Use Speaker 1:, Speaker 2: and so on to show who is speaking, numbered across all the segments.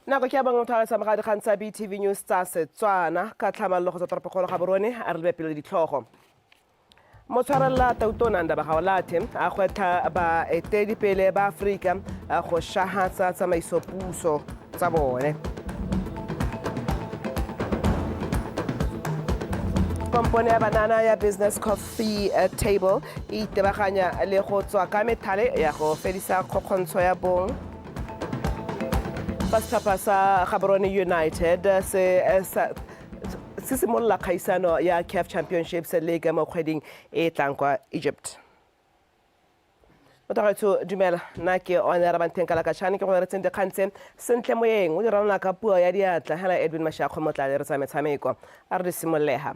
Speaker 1: Nako ke ya bangwe motho a sa mogadi dikgang tsa BTV News tsa Setswana ka tlhamallo go tswa toropokgolo ga Borone a re lebe pele ditlhogo. Motshwarelela Tautona Ndaba Gaolathe a gwetlha baeteledipele ba Aforika go shahatsa tsamaisopuso tsa bone. Kompone ya banana ya Business Coffee Table e itebaganya le go tswa ka methale ya go fedisa kgokgontsho ya bong. Fa setlhopha sa Gaborone United se se simolola kgaisano ya CAF Championships League mo kgweding e e tlang kwa Egypt. Motagaetsho dumela, nna ke one Rabanteng Kalakachane ke go leretseng dikgang tse sentle moyeng o di ranola ka puo ya diatla hela Edwin Mashakgo motla le tsa metshameko a re di simololega.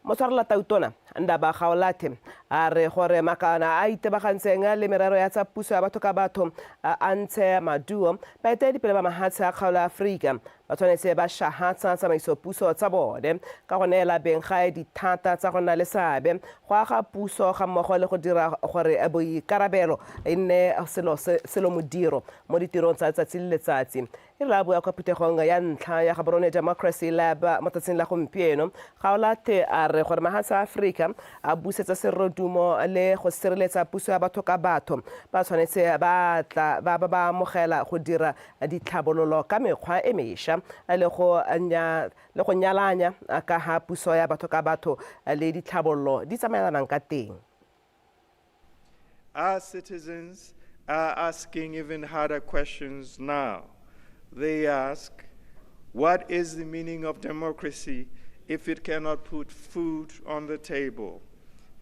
Speaker 1: Motshwarela Tautona Ndaba Gaolathe a re gore makana a itebagantseng le merero ya tsa puso ya batho ka batho a ntshe maduo, baeteledipele ba mahatshe a kgaolo ya Aforika ba tshwanetse ba shahatsa tsamaisopuso tsa bone ka go neela beng gae dithata tsa go nna le seabe go aga puso ga mmogo le go dira gore boikarabelo e nne selo modiro mo ditirong tsa letsatsi le letsatsi. E rile a bua kwa phuthegong ya ntlha ya Gaborone Democracy Lab mo tsatsing la gompieno, Gaolathe a re gore mahatshe a Aforika a busetsa serodumo le go sireletsa puso ya batho ka batho, ba tshwanetse ba tla ba ba ba amogela go dira ditlhabololo ka mekgwa e mesha le go le go nyalanya ka ha puso ya batho ka batho le ditlhabololo di tsamaelanang ka teng.
Speaker 2: Our citizens are asking even harder questions now. They ask, what is the meaning of democracy if it cannot put food on the table?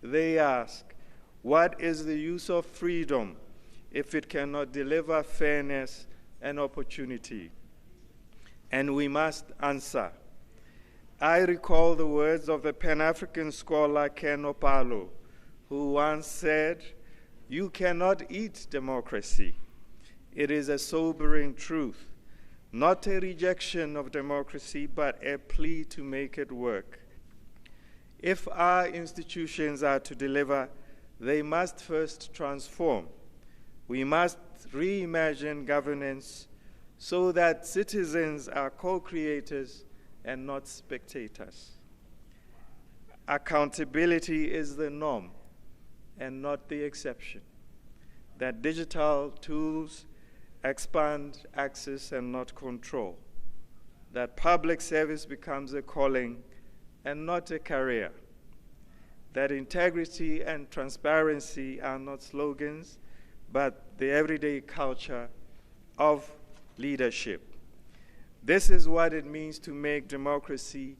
Speaker 2: They ask, what is the use of freedom if it cannot deliver fairness and opportunity? And we must answer. I recall the words of the Pan-African scholar Ken Opalo, who once said, "You cannot eat democracy." It is a sobering truth, not a rejection of democracy, but a plea to make it work. If our institutions are to deliver, they must first transform. We must reimagine governance so that citizens are co-creators and not spectators. Accountability is the norm and not the exception. That digital tools expand access and not control. That public service becomes a calling and not a career. That integrity and transparency are not slogans, but the everyday culture of leadership. This is what it means to make democracy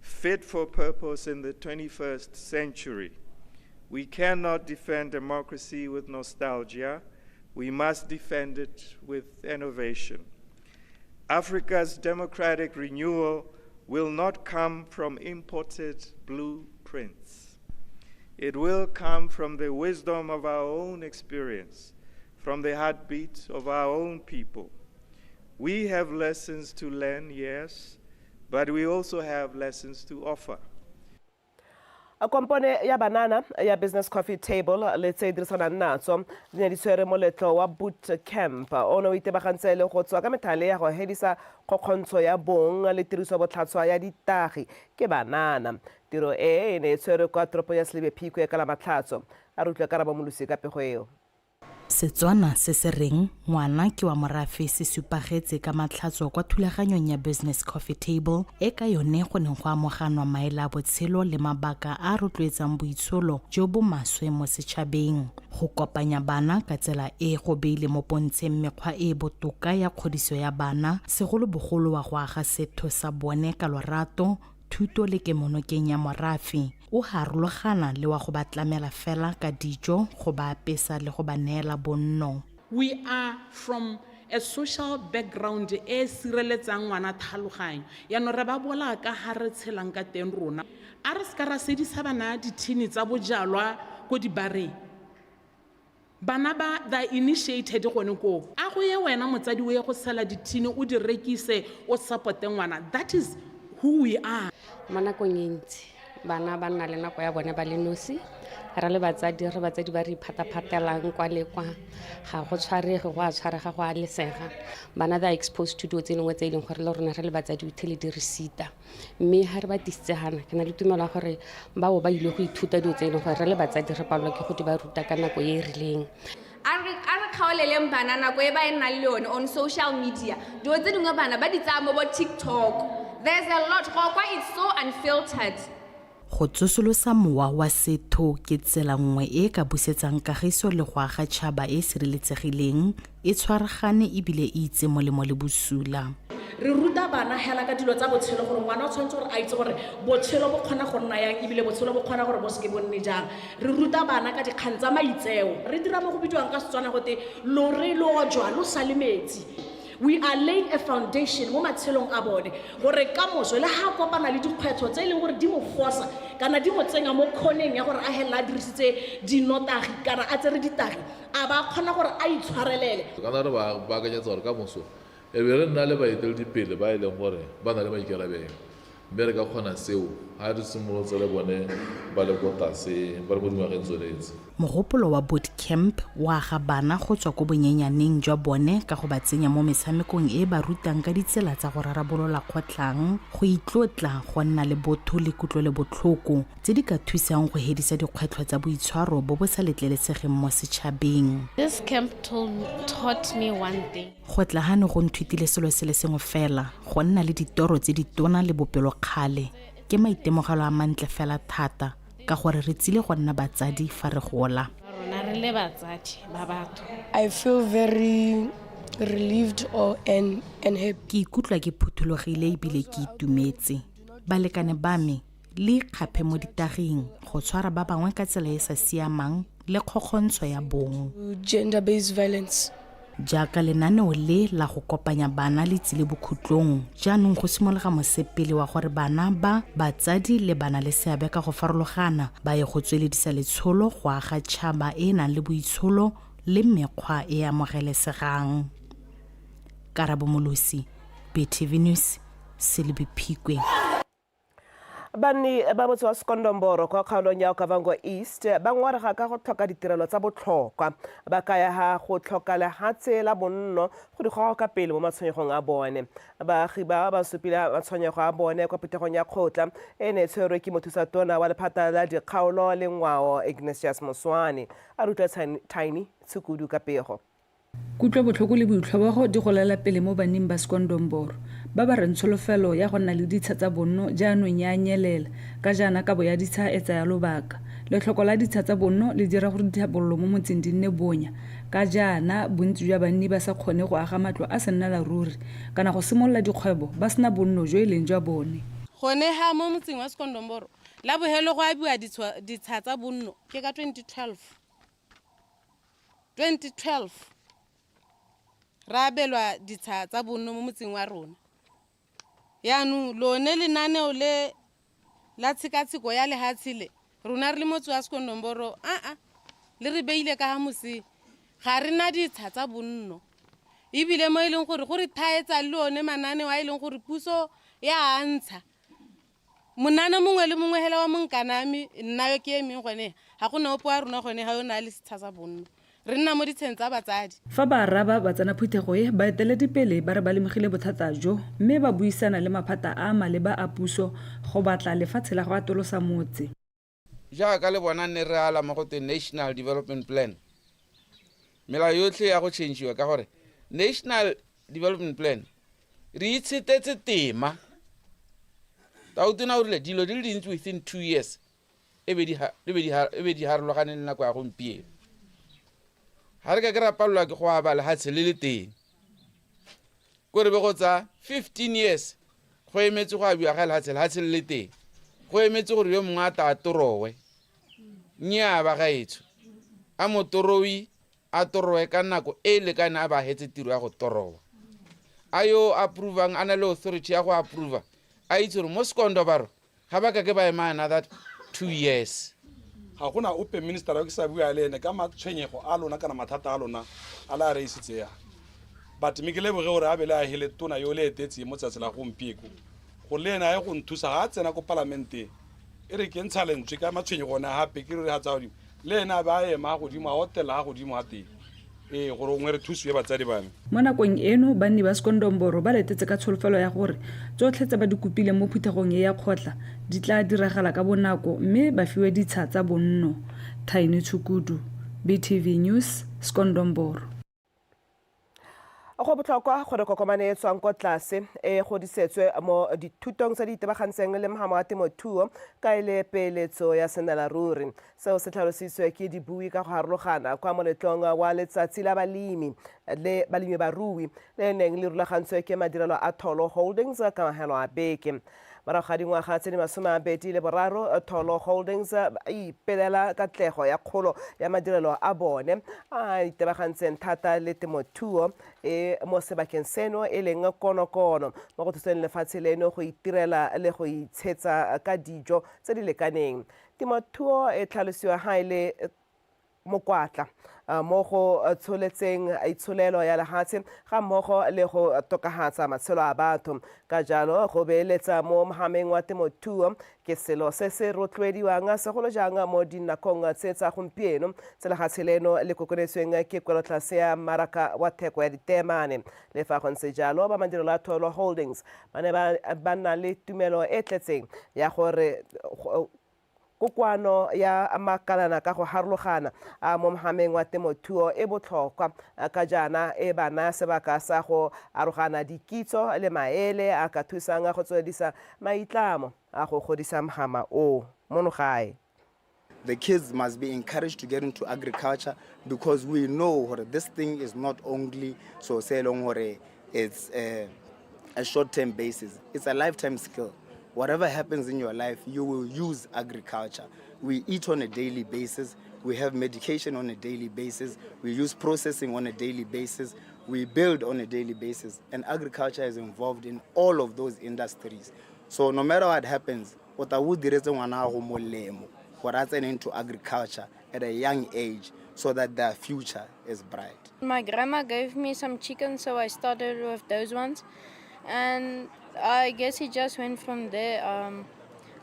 Speaker 2: fit for purpose in the 21st century. We cannot defend democracy with nostalgia. We must defend it with innovation. Africa's democratic renewal will not come from imported blueprints. It will come from the wisdom of our own experience, from the heartbeat of our own people. We have lessons to learn, yes, but we also have lessons to offer.
Speaker 1: Kompone ya banana ya Business Coffee Table le tse dirisanang natso di ne di tshwere moletlo wa boot camp o ne o itebagantse le go tswa ka methale ya go hedisa kgokgontsho ya bong le tiriso botlhatswa ya ditagi ke banana. Tiro e e ne e tshwerwe kwa toropong ya Selebi Phikwe ka la Matlhatso. A re utlwe Karabo Molosi ka pego eo.
Speaker 3: Setswana se se reng ngwana ke wa morafe se supagetse ka matlhatso kwa thulaganyong ya Business Coffee Table e ka yone go neng go amoganwa maele a botshelo le mabaka a a rotloetsang boitsholo jo bo maswe mo setšhabeng. Go kopanya bana ka tsela e go beile mo pontsheng mekgwa e e botoka ya kgodiso ya bana, segolobogolo wa go aga setho sa bone ka lorato, thuto le kemonokeng ya morafe o harologana le wa go ba tlamela fela ka dijo, go ba apesa le go ba neela bonno.
Speaker 4: We are from a social background e sireletsang ngwana tlhaloganyo. Yaanong re ba bolaya ka ga re tshelang ka teng rona. A re seka ra sedisa bana dithini tsa bojalwa ko dibareng. Bana ba, they are initiated gone koo. A go ye wena motsadi o ye go sela dithini o di rekise o supporte ngwana. That is who we are.
Speaker 5: Mo nakong e ntsi bana ba nna le nako ya bone ba le nosi. Re le batsadi, re batsadi ba re iphataphathelang kwa le kwa, ga go tshwarege, go a tshwarega, go a lesega. Bana they are exposed to dilo tse dingwe tse e leng gore le rona re le batsadi uthele di re sita. Mme ga re ba tisitse gana, ke na le tumelo ya gore bao ba ile go ithuta dilo tse e leng gore re le batsadi re palelwa ke go di ba ruta ka nako e e rileng.
Speaker 6: A re kgaoleleng bana nako e ba e nnang le yone on social media. Dilo tse dingwe bana ba di tsaya mo bo TikTok. There's a lot go kwa, it's so unfiltered.
Speaker 3: Go tsosolosa mowa wa setho ke tsela nngwe e e ka busetsang kagiso le go aga tšhaba e e sireletsegileng, e tshwaragane ebile e itse molemo le bosula.
Speaker 7: Re ruta bana hela ka dilo tsa botshelo, gore ngwana o tshwanetse gore a itse gore botshelo bo kgona go nna yang, ebile botshelo bo kgona gore bo seke bo nne jang. Re ruta bana ka dikgang tsa maitseo. Re dira mo go bidiwang ka Setswana gote lore lo ojwa lo sa le metsi. We are laying a foundation mo matshelong a bone gore kamoso le ha kopana le dikgwetlho tse e leng gore di mo fosa kana di mo tsenya mo kgoneng ya gore a helela a dirisitse dinotagi kana a tsere ditagi, a ba kgona gore a itshwarelele.
Speaker 8: Kana re ba baakanyetsa gore kamoso e be re nna le baeteledipele ba e leng gore ba na le maikarabelo, mme re ka kgona seo ga re simolotse le bone ba le ko tlase, ba le mo dingwageng tsone tse.
Speaker 3: Mogopolo wa bootcamp o aga bana go tswa ko bonyenyaneng jwa bone ka go ba tsenya mo metshamekong e ba rutang ka ditsela tsa go rarabolola kgotlhang, go itlotla, go nna le botho le kutlo le botlhoko, tse di ka thusang go hedisa dikgwetlho tsa boitshwaro bo bo sa letlelesegeng mo setšhabeng.
Speaker 9: This camp taught me one thing.
Speaker 3: Go tla hano go nthutile selo se le sengwe fela, go nna le ditoro tse ditona le bopelokgale. Ke maitemogelo a mantle fela thata, ka gore re tsile go nna batsadi fa re gola.
Speaker 9: Rona re le batsadi ba batho.
Speaker 10: I feel very relieved or and happy.
Speaker 3: Ke ikutlwa ke phuthologile ebile ke itumetse. Balekane ba me, le ikgaphe mo ditaging, go tshwara ba bangwe ka tsela e sa siamang le kgokgontsho ya bong.
Speaker 10: Gender-based violence.
Speaker 3: Jaaka lenaneo le la go kopanya bana le tsile bokhutlong, jaanong go simologa mosepele wa gore bana ba batsadi le bana le seabe ka go farologana ba ye go tsweledisa letsholo go aga tšhaba e e nang le boitsholo le mekgwa e e amogelesegang. Karabo Molosi, BTV News, Selebi Phikwe.
Speaker 1: Banni ba motse wa Sekondomboro kwa kgaolong ya Okavango East ba ngongorega ka go tlhoka ditirelo tsa botlhokwa. Ba kaya ha go tlhoka lehatshe la bonno go di goga ka pele mo matshwenyegong a bone. Baagi ba ba supile matshwenyego a bone kwa phuthegong ya kgotla e ne e tshwerwe ke mothusatona wa lephata la dikgaolo le ngwao Ignatius Moswane. A rutla Tiny Tshukudu ka pego.
Speaker 11: Kutlobotlhoko le boitlhobogo di golela pele mo banning ba Sekondomboro, ba ba reng tsholofelo ya go nna le ditsha tsa bonno jaanong ya nyelela ka jaana kabo ya ditsha e tsaya lobaka. Letlhoko la ditsha tsa bonno le dira gore ditlhabololo mo motseng di nne bonya ka jaana bontsi jwa banni ba sa kgone go aga matlo a sennela ruri kana go simolola dikgwebo ba sena bonno jo e leng jwa bone.
Speaker 12: Gone ha mo motseng wa Sekondomboro, la bohelo go abiwa ditsha tsa bonno ke ka 2012. 2012 ra abelwa ditsha tsa bonno mo motseng wa rona. Yaanong lone lenaneo le la tshekatsheko ya lehatshe le rona re le motse wa Sekondomboro, aa le re beile ka ha moseng, ga re na ditsha tsa bonno. Ebile mo e leng gore go re thaetsa le one mananeo a e leng gore puso ya a ntsha. Monana mongwe le mongwe hela wa monkaname, nna yo ke emeng gone, ga go na ope wa rona gone ga yo na le setsha sa bonno. Re nna mo ditsheng tsa batsadi.
Speaker 11: Fa ba araba ba tsena phuthego e, baeteledipele ba re ba lemogile bothata jo mme ba buisana le maphata a a maleba a puso go batla lefatshe la go atolosa motse.
Speaker 13: Jaaka le bona nne re ala mo go twe National Development Plan, melao yotlhe ya go change-iwa ka gore National Development Plan re itshetetse tema. Tautona o rile dilo di le dintsi within 2 years e be di harologane le nako ya gompieno. Ga re ka ke ra palelwa ke go aba lehatshe le le teng, ko re be go tsa 15 years go emetse go abiwa ga lehatshe, lehatshe le le teng, go emetse gore yo mongwe a ta a torowe. Nnyaa bagaetsho, a motoroi a torowe ka nako e lekane a ba hetse tiro ya go torowa. A yo approvang a na le authority ya go approva, a itse gore mo Sekondomboro ga ba ka ke ba ema another 2 years.
Speaker 14: Ga gona ope minister yo ke sa bua le ene ka matshwenyego a lona kana mathata a lona a le a reisitse ya. But mme ke leboge gore a be le a hele tona yo le etetse mo tsatsi la gompieko, gore le ene a ye go nthusa ga a tsena ko palamenteng. E re ke ntsha lentswe ka matshwenyego one gape ke re ga tsa godimo le ene a be a ema godimo a otela ga godimo ga teng, ee, gore gongwe re thusiwe batsadi ba me.
Speaker 11: Mo nakong eno, banni ba Sekondomboro ba letetse ka tsholofelo ya gore tsotlhe tse ba di kopileng mo phuthegong e ya kgotla di tla diragala ka bonako mme ba fiwe ditsha tsa bonno. Tiny Tshukudu, BTV News, Sekondomboro.
Speaker 1: Go botlhokwa gore kokomane e tswang ko tlase e godisetswe mo dithutong tse di itebagantseng le mhamo wa temothuo ka e le peeletso ya sennelaruri. Seo se tlhalositswe ke dibui ka go harologana kwa moletlong wa letsatsi la balemi le balemi barui le neng le rulagantswe ke madirelo a Tholo Holdings ka mahelo a beke. Morago ga dingwaga tse di 23, Tholo Holdings e ipelela katlego ya kgolo ya madirelo a bone a a itebagantseng thata le temothuo e mo sebakeng seno e leng konokono mo go thuseng lefatshe leno go itirela le go itshetsa ka dijo tse di lekaneng. Temothuo e tlhalosiwa ga e le mokwatla mo go tsholetseng itsholelo ya lehatshe ga mmogo le go tokahatsa matshelo a batho. Ka jalo, go beeletsa mo mohameng wa temothuo ke selo se se rotloediwang segolo jang mo dinakong tse tsa gompieno tse lehatshe leno le kokonetsweng ke kwelotlase ya mmaraka wa theko ya diteemane. Le fa go ntse jalo, ba madirelo a Tholo Holdings ba ne ba na le tumelo e tletseng ya gore kokoano ya makalana ka go harologana a mo mohameng wa temothuo e botlhokwa ka jaana e ba naya sebaka sa go arogana dikitso le maele a ka thusang go tsweledisa maitlamo a go godisa mhama o mono gae.
Speaker 15: The kids must be encouraged to get into agriculture because we know gore this thing is not only so se e leng gore it's a short-term basis. It's a lifetime skill. Whatever happens in your life, you will use agriculture. We eat on a daily basis. We have medication on a daily basis. We use processing on a daily basis. We build on a daily basis. And agriculture is involved in all of those industries. So no matter what happens, o tla o diretse ngwana wa go molemo gore a tsene into agriculture at a young age so that their future is bright.
Speaker 16: My grandma gave me some chickens, so I started with those ones. And I guess it just went from there.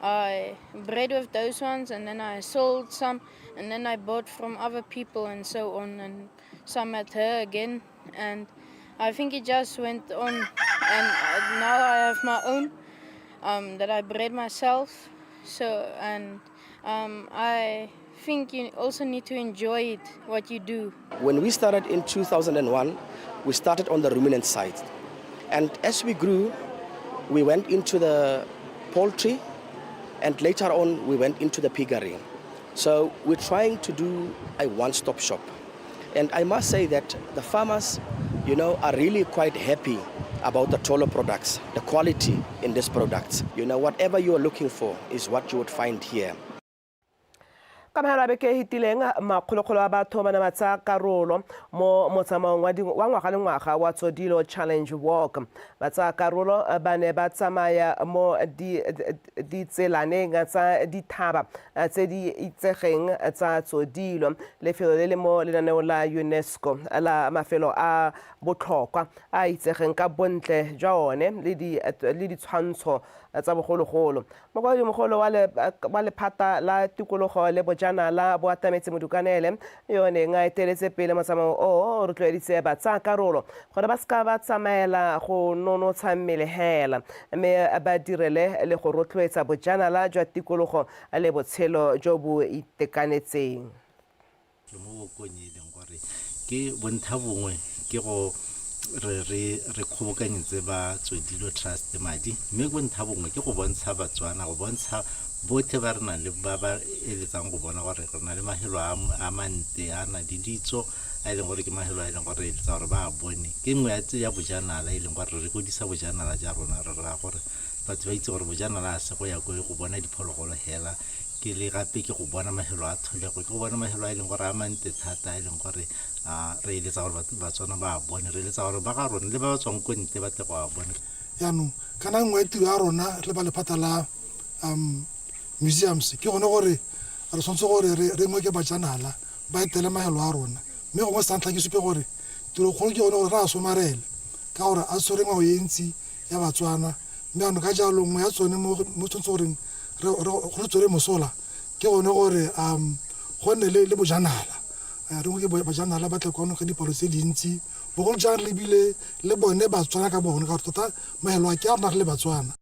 Speaker 16: I bred with those ones, and then I sold some, and then I bought from other people and so on, and some at her again. And I think it just went on, and now I have my own that I bred myself. And I think you also need to enjoy it, what you do.
Speaker 17: When we started in 2001, we started on the ruminant side. And as we grew, we went into the poultry, and later on, we went into the piggery. So we're trying to do a one-stop shop. And I must say that the farmers are really quite happy about the Tholo products, the quality in these products. Whatever you are looking for is what you would find here.
Speaker 1: Ka mahelo a beke e fetileng, makgolokgolo a batho ba ne ba tsaya karolo mo motsamaong wa ngwaga le ngwaga wa Tsodilo Challenge Walk. Ba tsaya karolo ba ne ba tsamaya mo ditselaneng tsa dithaba tse di itsegeng tsa Tsodilo, lefelo le le mo lenaneong la UNESCO la mafelo a botlhokwa a itsegeng ka bontle jwa one le ditshwantsho tsa bogologolo. Mokwadi-mogolo wa lephata la tikologo le bojanala, Boatametse Modukanele, yo neng a eteletse pele motsamao o, o rotloeditse ba tsaya karolo gore ba seka ba tsamaela go nonotsha mmele hela, mme ba direle le go rotloetsa bojanala jwa tikologo le botshelo jo bo itekanetseng.
Speaker 18: Mo bokong e leng gore ke bontlha bongwe ke go re kgobokanyetse ba Tsodilo Trust madi, mme bontlha bongwe ke go bontsha Batswana, go bontsha botlhe ba re nang le ba ba eletsang go bona gore re na le mafelo a mantle a na le ditso a e leng gore ke mafelo a e leng gore re eletsa gore ba a bone. Ke nngwe ya tse ya bojanala e leng gore re godisa bojanala ja rona. Re raya gore batho ba itse gore bojanala a se go ya ko go bona diphologolo hela, ke le gape ke go bona mafelo a tlholego, ke go bona mafelo a e leng gore a mantle thata, a e leng gore re eletsa gore Batswana ba a bone, re eletsa gore ba ga rona le ba ba tswang ko ntle ba tle go a bone.
Speaker 19: Yaanong kana nngwe ya tiro ya rona re ba lephata la museums ke gone gore re tshwanetse gore re ngoke bajanala ba etele mahelo a rona, mme gongwe sa ntlha ke supe gore tirokgolo ke gone gore re a somarele ka gore a tshwere ngwao e ntsi ya Batswana, mme anong ka jalo nngwe ya tsone mo tshwanetse goreng Re tswele mosola ke gone gore go nne le bojanala, re ngoke bajanala ba tle kwano ka dipalo tse dintsi, bogolo jang re lebile le bone Batswana ka bone, ka gore tota maelo a ke a rona re le Batswana.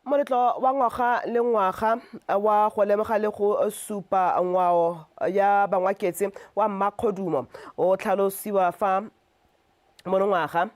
Speaker 1: Moletlo wa ngwaga le ngwaga wa go lemoga le go supa ngwao ya bangwaketse wa Mmakgodumo o tlhalosiwa fa monongwaga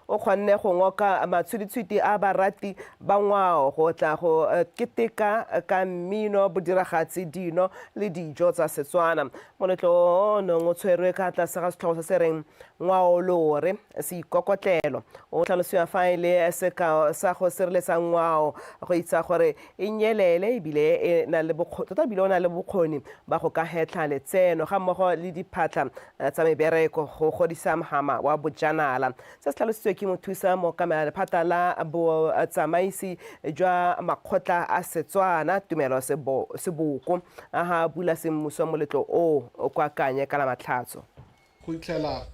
Speaker 1: o kgonne go ngoka matshwititshwiti a barati ba ngwao go tla go keteka ka mmino, bodiragatsi, dino le dijo tsa Setswana. Moletlo o nong o tshwerwe ka tlase ga setlhogo se se reng Ngwao Lore Seikokotlelo, o tlhalosiwa fa e le sekao sa go sireletsa ngwao go itsa gore e nyelele ebile e na le tota ebile o na le bokgoni ba go ka hetlha letseno ga mmogo le diphatlha tsa mebereko go godisa mhama wa bojanala. Se se tlhalositswe ke mothusa mookamela lephata la botsamaisi jwa makgotla a Setswana, Tumelo Seboko, a ha bula semmuso moletlo o kwa Kanye ka la Matlhatso.
Speaker 20: Go itlhela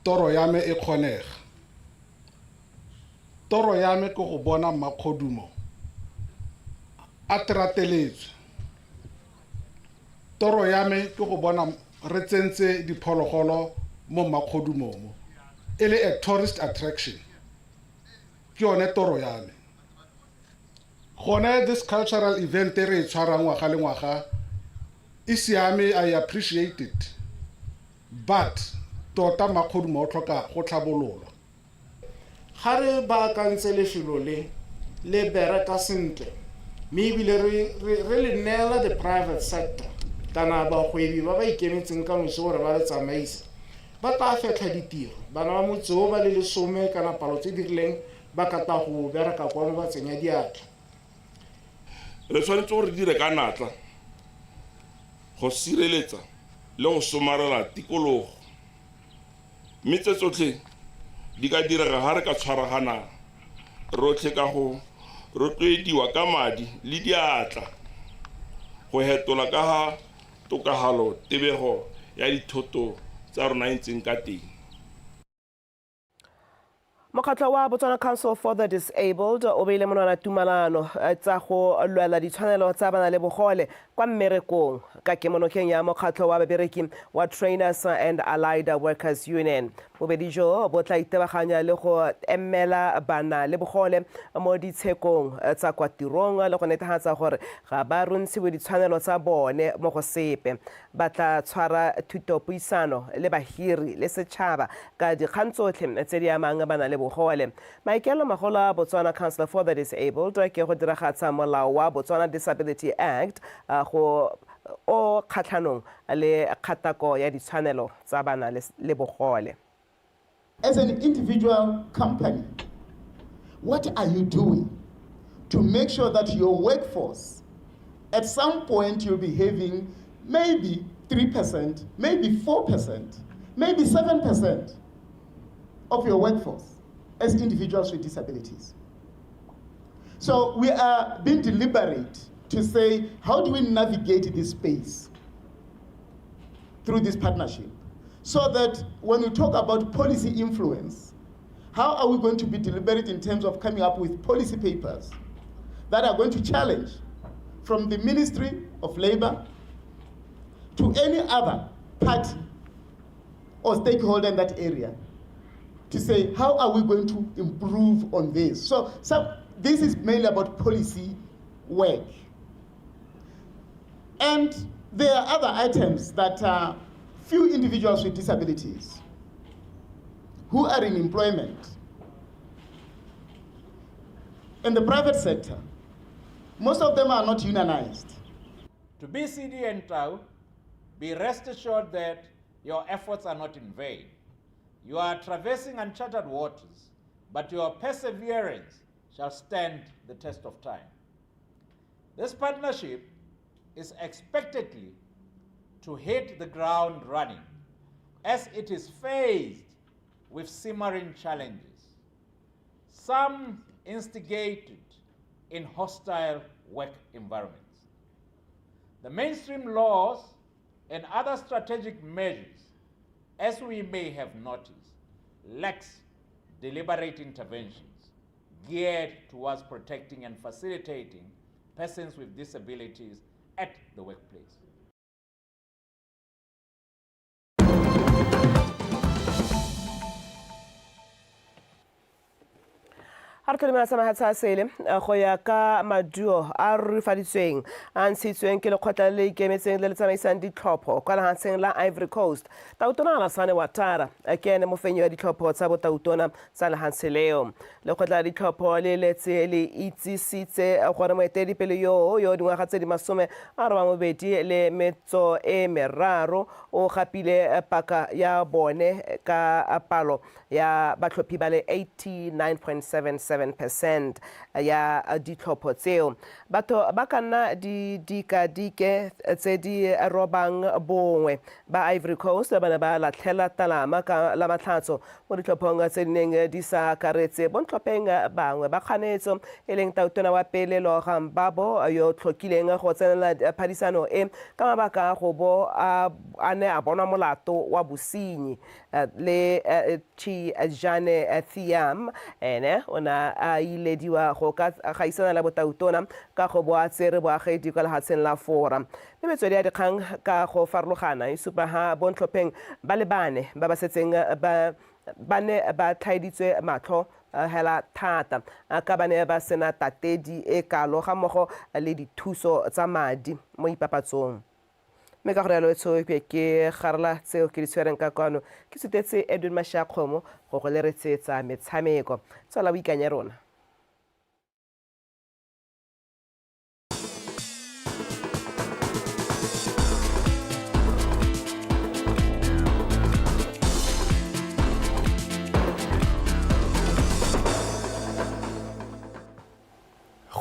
Speaker 20: toro ya me e kgonega. Toro ya me ke go bona Mmakgodumo a terateletswe. Toro ya me ke go bona re tsentse diphologolo mo Mmakgodumo mo, e le a tourist attraction. Ke yone toro ya me. Gone this cultural event e re e tshwarang ngwaga le ngwaga e siame, I appreciate it. But tota Mmakgodumo o tlhoka go tlhabololwa.
Speaker 21: Ga re baakantse lefelo le, le bereka sentle, mme ebile re le neela the private sector kana bagwebi ba ba ikemetseng ka nosi gore ba le tsamaise, ba tla fetlha ditiro. Bana ba motse o ba le lesome kana palo tse di rileng ba ka tla go bereka kwano ba tsenya diatla.
Speaker 22: Re tshwanetse gore re dire ka natla go sireletsa le go somarela tikologo, mme tse tsotlhe di ka direga ga re ka tshwaragana rotlhe ka go rotloediwa ka madi le diatla go hetola ka ga tokagalo tebego ya dithoto tsa rona e ntseng ka teng.
Speaker 1: Mokgatlho wa Botswana Council for the Disabled o beile monwana tumalano tsa go lwela ditshwanelo tsa bana le bogole kwa mmerekong ka kemonokeng ya mokgatlho wa babereki wa Trainers and Allied Workers Union. Bobedi jo bo tla itebaganya le go emela bana le bogole mo ditshekong tsa kwa tirong le go netefatsa gore ga ba runtshiwe ditshwanelo tsa bone mo go sepe. Ba tla tshwara thutopuisano le bahiri le setšhaba ka dikgang tsotlhe tse di amang bana le bogole. Maikaelelo magolo a Botswana Council for the Disabled ke go diragatsa molao wa Botswana Disability Act go o kgatlhanong le kgatako ya ditshwanelo tsa bana le bogole.
Speaker 23: As an individual company, what are you doing to make sure that your workforce, at some point you'll be having maybe 3%, maybe 4%, maybe 7% of your workforce as individuals with disabilities? So we are being deliberate to say, how do we navigate this space through this partnership? So that when we talk about policy influence, how are we going to be deliberate in terms of coming up with policy papers that are going to challenge from the Ministry of Labor to any other party or stakeholder in that area to say, how are we going to improve on this? So this is mainly about policy work. And there are other items that are few individuals with disabilities who are in employment in the private sector. Most of them are not unionized.
Speaker 24: To BCD and Tau, be rest assured that your efforts are not in vain. You are traversing uncharted waters, but your perseverance shall stand the test of time. This partnership is expectedly to hit the ground running, as it is faced with simmering challenges, some instigated in hostile work environments. The mainstream laws and other strategic measures as we may have noticed, lacks deliberate interventions geared towards protecting and facilitating persons with disabilities at the workplace.
Speaker 1: Ga re tlholemela sa mahatshe a sele go ya ka maduo a rurifaditsweng a ntshitsweng ke lekgotla le le ikemetseng le le tsamaisang ditlhopho kwa lehatsheng la Ivory Coast, Tautona Alassane Ouattara ke ene mofenyi wa ditlhopho tsa botautona tsa lehatshe leo. Lekgotla la ditlhopho le letse le itsisitse gore moeteledipele yoo yo dingwaga tse di 83 o gapile paka ya bone ka palo ya batlhophi ba le 89.77% ya ditlhopho tseo. Batho ba ka nna didikadike tse di robang bongwe ba Ivory Coast ba ne ba latlhela talama ka la matlhatso mo ditlhophong tse di neng di sa akaretse bontlhopheng bangwe ba kganetso, e leng tautona wa pele Laurent Gbagbo, yo tlhokileng go tsenela phadisano e ka mabaka a go bo a ne a bonwa molato wa bosenyi, le Tidjane Thiam, ene o ne a ilediwa go ka gaisana la botautona ka go bo a tsere boagedi kwa lehatsheng la Fora. Mme metswedi ya dikgang ka go farologana e supa ha bontlhopheng ba le bane ba ba setseng ba ne ba tlhaeditswe matlho hela thata ka ba ne ba sena tatedi e kalo ga mmogo le dithuso tsa madi mo ipapatsong. Mme ka go rialo tsho ke garela tseo ke di tshwereng ka kwano, ke sutetse Edwin Mashakgomo go go leretse tsa metshameko. Tswala o ikanye rona.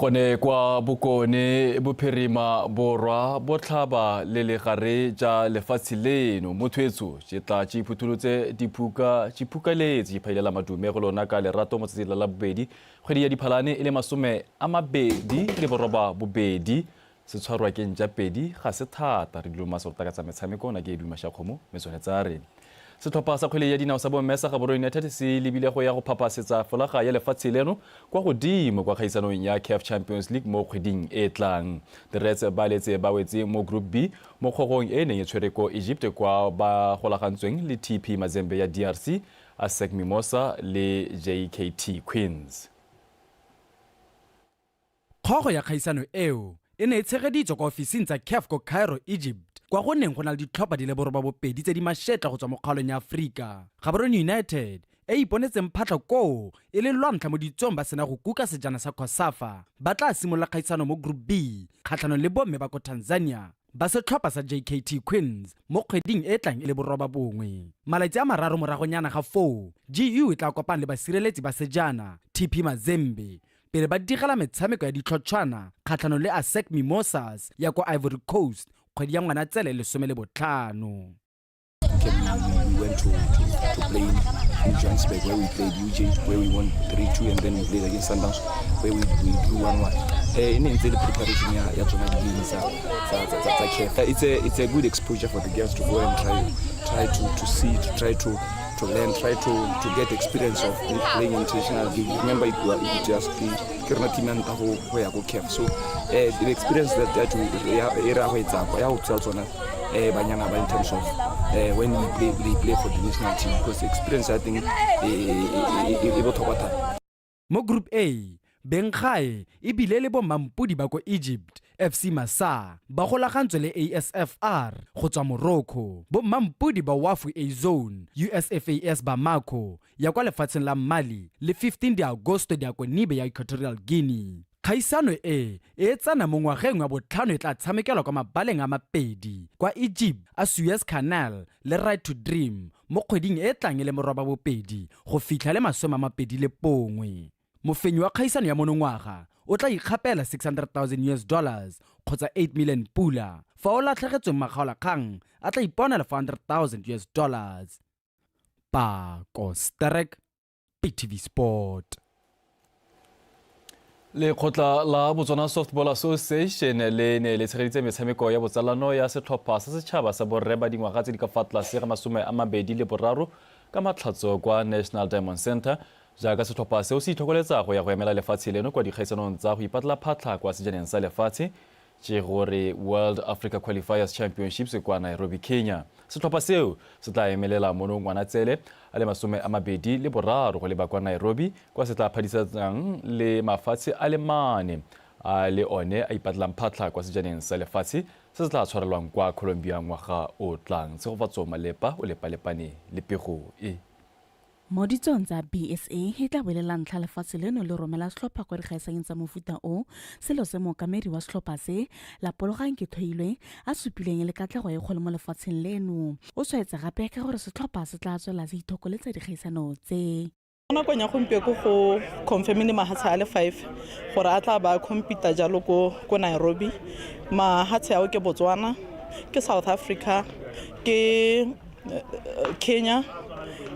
Speaker 2: Gone kwa Bokone Bophirima, Borwa, Botlhaba le legare ja lefatshe leno, motho tse tla tse iphutholotse diphuka tšhiphukaletse iphaile madume go lona ka lerato mo tsatsing la bobedi kgwedi ya Diphalane e le 28 se tshwarwa ke ntja pedi ga se thata. Re dilo masorota ka tsa metshameko na ke Edwin Mashakgomo metsone tsa re. Setlhopha sa kgwele ya dinao sa bomme sa Gaborone United se lebile go ya go phaphasetsa folaga ya lefatshe leno kwa godimo kwa kgaisanong ya CAF Champions League mo kgweding e tlang. The Reds ba letse ba wetse mo Group B mo kgogong e neng e tshwere ko Egypt kwa ba golagantsweng le TP Mazembe ya DRC, ASEC Mimosa le JKT Queens.
Speaker 4: Kgogo ya kgaisano eo e ne e tshegeditswe kwa ofising tsa CAF ko Cairo, Egypt, kwa go neng go na le ditlhopha di le 82 tse di mašetla go tswa mo kgaolong ya Aforika. Gaborone United e iponetseng phatlha koo e le lwantlha mo ditsong ba sena go kuka sejana sa COSAFA, ba tla simolola kgaisano mo Group B kgatlhanong le bomme ba ko Tanzania ba setlhopha sa JKT Queens mo kgweding e tlang e le 9. Malatsi a 3 moragonyana ga foo, GU e tla kopana le basireletsi ba sejana TP Mazembe pele ba digela metshameko ya ditlhotshwana kgatlhanong le ASEC Mimosas ya ko Ivory Coast kgwedi ya Ngwanatsele 15.
Speaker 5: We went to play in Johannesburg, where we played UJ, where we won 3-2, and then we played against Sundowns, where we drew 1-1. In the preparation ya tsona di-game tsa CAF. It's a good exposure for the girls to go and try to see, to try to learn, try to get experience of playing international game. Remember, it just ke rona team ya ntlha go ya ko CAF. So the experience that e ra go e tsaya ya go tsaya tsona banyana ba in terms of when we play, they play for the national team, because experience I think e botlhokwa thata.
Speaker 4: Mo Group A, benggae e bile le bo mampodi ba ko Egypt FC Massa ba golagantswe le ASFR go tswa Morocco, bo mampodi ba Wafu A Zone USFAS Bamako ya kwa lefatsheng la Mali le 15 de Agosto Diakonibe ya Equatorial Guinea. Kgaisano e e tsena mo ngwageng wa botlhano e tla tshamekelwa kwa mabaleng a mapedi kwa Egypt a Suez Canal le Right to Dream mo kgweding e tlang e le 8 go fitlha le 21. Mofenyi wa kgaisano ya monongwaga o tla ikgapela $600,000 kgotsa 8 million pula, fa o latlhegetsweng makgaolakgang a tla iponela $400,000. Pako Sterek, BTV Sport.
Speaker 2: Lekgotla la Botswana Softball Association le ne le tshegeditse metshameko ya botsalano ya setlhopha sa setšhaba sa borre ba dingwaga tse di ka fa tlase ga 23 ka matlhatso kwa National Diamond Centre, jaaka setlhopha seo se itlhokoletsa go ya go emela lefatshe leno kwa dikgaisanong tsa go ipatlela phatlha kwa sejaneng sa lefatshe, tše gore World Africa Qualifiers Championships kwa Nairobi, Kenya. Setlhopha seo se tla emelela mono Ngwanatsele a le 23 go leba kwa Nairobi, kwa se tla phadisetsang le mafatshe a le mane a le one a ipatlelang phatlha kwa sejaneng sa lefatshe se se tla tshwarelwang kwa Colombia ngwaga o tlang. Tshegofatso Malepa o lepalepane le pego e.
Speaker 3: Mo ditsong tsa BSA e tla bo e le la ntlha lefatshe leno le romela setlhopha kwa dikgaisanyong tsa mofuta o, selo se mookamedi wa setlhopha se, Lapologang Kethoilwe, a supileng e le katlego e kgolo mo lefatsheng leno. O tshwaetse gape ka gore setlhopha se tla tswelela se ithokoletsa dikgaisano tse.
Speaker 6: Mo nakong ya gompieko go confirmile mahatshe a le 5 gore a tla ba compete jalo ko ko Nairobi. Mahatshe ao ke Botswana, ke South Africa, ke Kenya,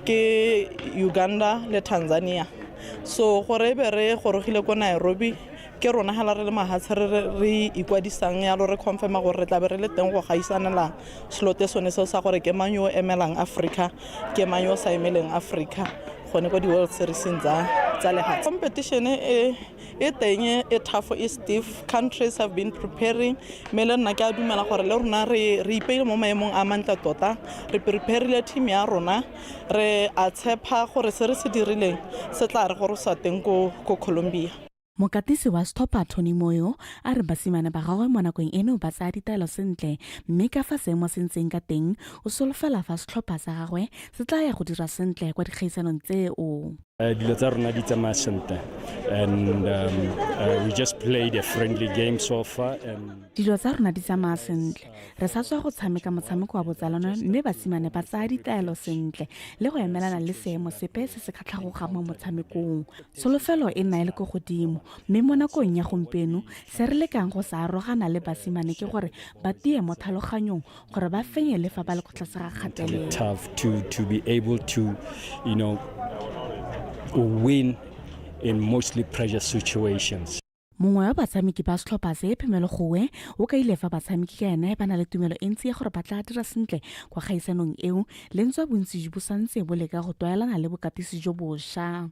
Speaker 6: ke Uganda le Tanzania. So gore e be re gorogile ko Nairobi, ke rona hela re le mahatshe re re ikwadisang yalo, re confirma gore re tla be re le teng go gaisanela slote sone seo sa gore ke mang yo o emelang Africa, ke mang yo o sa emeleng Africa gone ko di-World Serieseng tsa tsa lehatshe. Competition e e teng e tough, e stiff. Countries have been preparing, mme le nna ke a dumela gore le rona re re ipeile mo maemong a mantle tota. Re preparile team ya rona, re a tshepa gore se re se dirileng se tla re gorosa teng ko ko Colombia.
Speaker 3: Mokatisi wa setlhopha Tony Moyo a re basimane ba gagwe mo nakong eno ba tsaya ditaelo sentle, mme ka fa seemo se ntseng ka teng o solofela fa setlhopha sa gagwe se tla ya go dira sentle kwa dikgaisanong tseo.
Speaker 7: Dilo tsa rona di tsamaya sentle and we just played a friendly game so far and
Speaker 3: Dilo tsa rona di tsamaya sentle. Re sa tswa go tshameka motshameko wa botsalano mme basimane ba tsaya ditaelo sentle le go emelana le seemo sepe se se ka tlhagogang mo motshamekong. Tsholofelo e nna e le ko godimo, mme mo nakong ya gompieno se re lekang go sa arogana le basimane ke gore ba tie mo tlhaloganyong gore ba fenye le fa ba le ko tlase ga kgatelelo.
Speaker 7: Tough to be able to win in mostly pressure situations.
Speaker 3: Mongwe wa batshameki ba setlhopha se, Phemelo Gowe, o kaile fa batshameki ka ene ba na le tumelo e ntsi ya gore ba tla dira sentle kwa kgaisanong eo, le ntswa bontsi bo santse bo leka go tlwaelana le bokatisi jo bosha.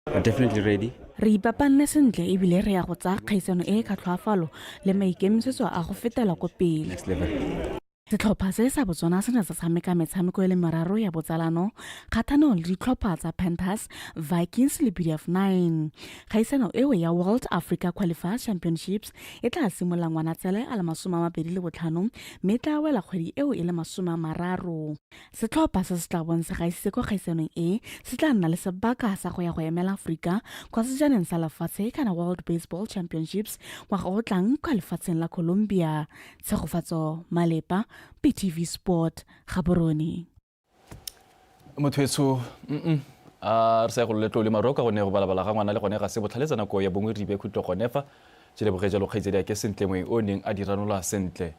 Speaker 8: We're definitely ready.
Speaker 3: Re ipapanne sentle ebile re ya go tsaya kgaisano e ka tlhoafalo le maikemisetso a go fetela ko pele.
Speaker 8: Next level.
Speaker 3: Setlhopha se sa Botswana se ne sa tshameka metshameko e le meraro ya botsalano kgathanong le ditlhopha tsa Panthers, Vikings le BDF 9. Kgaisano eo ya World Africa Qualifiers Championships e tla simolola Ngwanatsele a le 25 mme e tla wela kgwedi eo e le 30. Setlhopha se se tla bong se gaisitse kwa kgaisanong e se tla nna le sebaka sa go ya go emela Aforika kwa sejaneng sa lefatshe kana World Baseball Championships ngwaga o tlang kwa lefatsheng la Colombia. Tshegofatso Malepa, BTV Sport, Gaborone.
Speaker 2: Motho etsho a re sa ya go letlo le maro ka gonne go balabala ga ngwana le gone ga se botlhaletsa nako ya bongwe ribe khutlo gone fa tše leboge jalo kgaitsedi ake sentle moeng o neng a di ranola sentle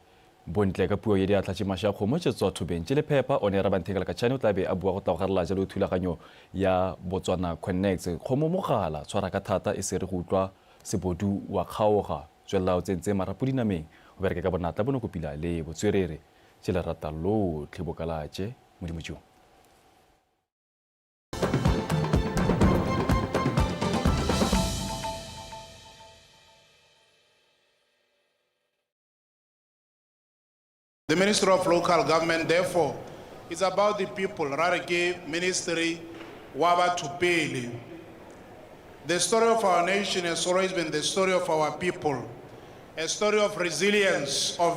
Speaker 2: bontle ka puo ya diatla tše masha kgomo tše tswa thobeng tše lephepa o ne Rabanthekela Katšhane o tla be a bua go tla go garela jalo thulaganyo ya Botswana Connects. Kgomo mogala tshwara ka thata e se re go utlwa sebodu wa kgaoga. Tswelela o tsentse marapo dinameng, o bereke ka bonatla, bonokopila le botswerere. Tše lerata lotlhe bokalatše Modimo jo.
Speaker 9: The Ministry of Local Government, therefore, is about the people. Ra re ke ministry wa batho pele. The story of our nation has always been the story of our people, a story of resilience, of